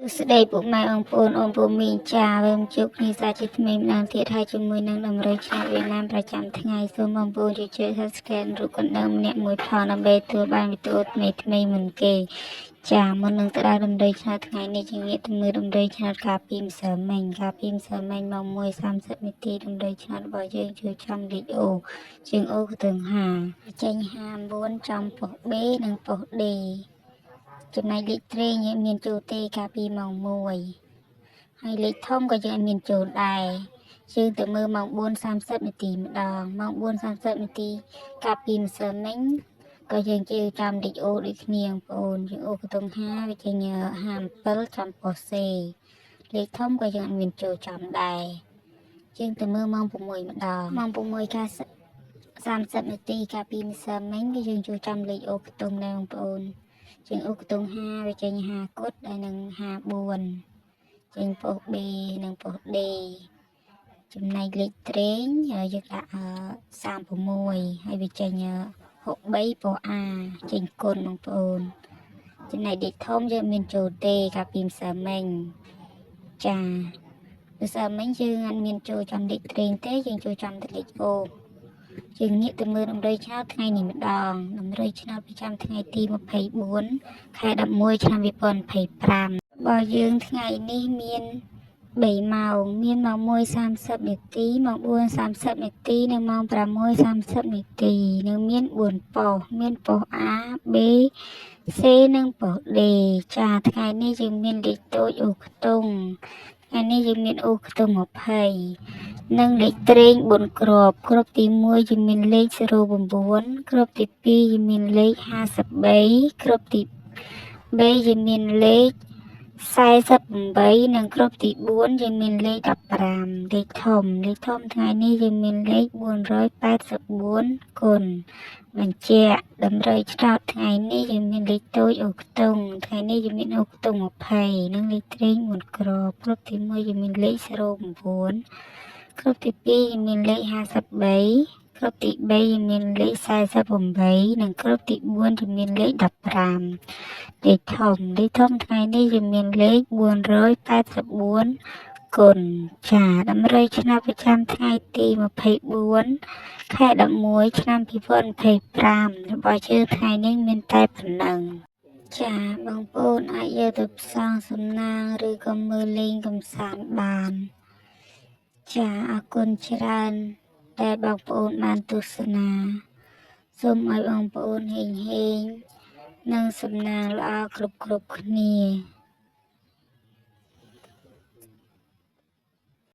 សួស្តីពុកម៉ែបងប្អូនអូនពូមីងចាវិមជួបគ្នាសាជាថ្មីម្ដងទៀតហើយជាមួយនឹងតម្រុយឆ្នោតវៀតណាមប្រចាំថ្ងៃសូមបងប្អូនជួយចុច Subscribe រូបកណ្ដឹងម្នាក់មួយផងដើម្បីទទួលបានវីដេអូថ្មីថ្មីមុនគេចាមុននឹងទៅដល់តម្រុយឆ្នោតថ្ងៃនេះជាងាកទៅមើលតម្រុយឆ្នោតកាលពីម្សិលមិញកាលពីម្សិលមិញម៉ោង1:30នាទីតម្រុយឆ្នោតរបស់យើងជួយចំលេខអូជាងអូខ្ទង់5ចេញ59ចំប៉ុស្តិ៍ B និងប៉ុស្តិ៍ D ចំណែកលេខត្រេងយើងមានចូលទេកាលពីម៉ោង1ហើយលេខធំក៏យើងមានចូលដែរយើងទៅមើលម៉ោង4:30នាទីម្ដងម៉ោង4:30នាទីកាលពីម្សិលមិញក៏យើងជឿចាំលេខអូដូចគ្នាបងប្អូនយើងអូកតុង5វាចេញ57ចំប៉ុស្តិ៍ C លេខធំក៏យើងអត់មានចូលចំដែរយើងទៅមើលម៉ោង6ម្ដងម៉ោង6កា30នាទីកាលពីម្សិលមិញគឺយើងចូលចាំលេខអូខ្ទង់ដែរបងប្អូនជាងអូខ្ទង់5វាចេញ5គុតហើយនឹង54ចេញប៉ុស្តិ៍ B និងប៉ុស្តិ៍ D ចំណែកលេខត្រេងយើងដាក់36ហើយវាចេញ63ប៉ុស្តិ៍ A ចេញគុណបងប្អូនចំណែកលេខធំយើងមានចូលទេកាលពីម្សិលមិញចាម្សិលមិញយើងអត់មានចូលចំលេខត្រេងទេយើងចូលចំតែលេខអូយើងងាកទៅមើលតម្រុយឆ្នោតថ្ងៃនេះម្ដងតម្រុយឆ្នោតប្រចាំថ្ងៃទី24ខែ11ឆ្នាំ2025របស់យើងថ្ងៃនេះមាន3ម៉ោងមានម៉ោង1:30នាទីម៉ោង4:30នាទីនិងម៉ោង6:30នាទីនិងមាន4ប៉ុស្តិ៍មានប៉ុស្តិ៍ A B C និងប៉ុស្តិ៍ D ចាថ្ងៃនេះយើងមានលេខតូចអូខ្ទង់ថ្ងៃនេះយើងមានអូខ្ទង់20និងលេខត្រេង4គ្រាប់គ្រាប់ទី1យើងមានលេខ09គ្រាប់ទី2យើងមានលេខ53គ្រាប់ទី3យើងមានលេខ48និងគ្រាប់ទី4យើងមានលេខ15លេខធំលេខធំថ្ងៃនេះយើងមានលេខ484គុណបញ្ជាក់តម្រុយឆ្នោតថ្ងៃនេះយើងមានលេខតូចអូខ្ទង់ថ្ងៃនេះយើងមានអូខ្ទង់20និងលេខត្រេង4គ្រាប់គ្រាប់ទី1យើងមានលេខ09គ្រាប់ទី2យើងមានលេខ53គ្រាប់ទី3យើងមានលេខ48និងគ្រាប់ទី4យើងមានលេខ15លេខធំលេខធំថ្ងៃនេះយើងមានលេខ484គុណចាតម្រុយឆ្នាំប្រចាំថ្ងៃទី24ខែ11ឆ្នាំ2025របស់យើងថ្ងៃនេះមានតែប៉ុណ្ណឹងចាបងប្អូនអាចយកទៅផ្សងសំណាងឬក៏មើលលេងកំសាន្តបានចាអរគុណច្រើនដែលបងប្អូនបានទស្សនាសូមឲ្យបងប្អូនហេងហេងនិងសំណាងល្អគ្រប់គ្រប់គ្នា។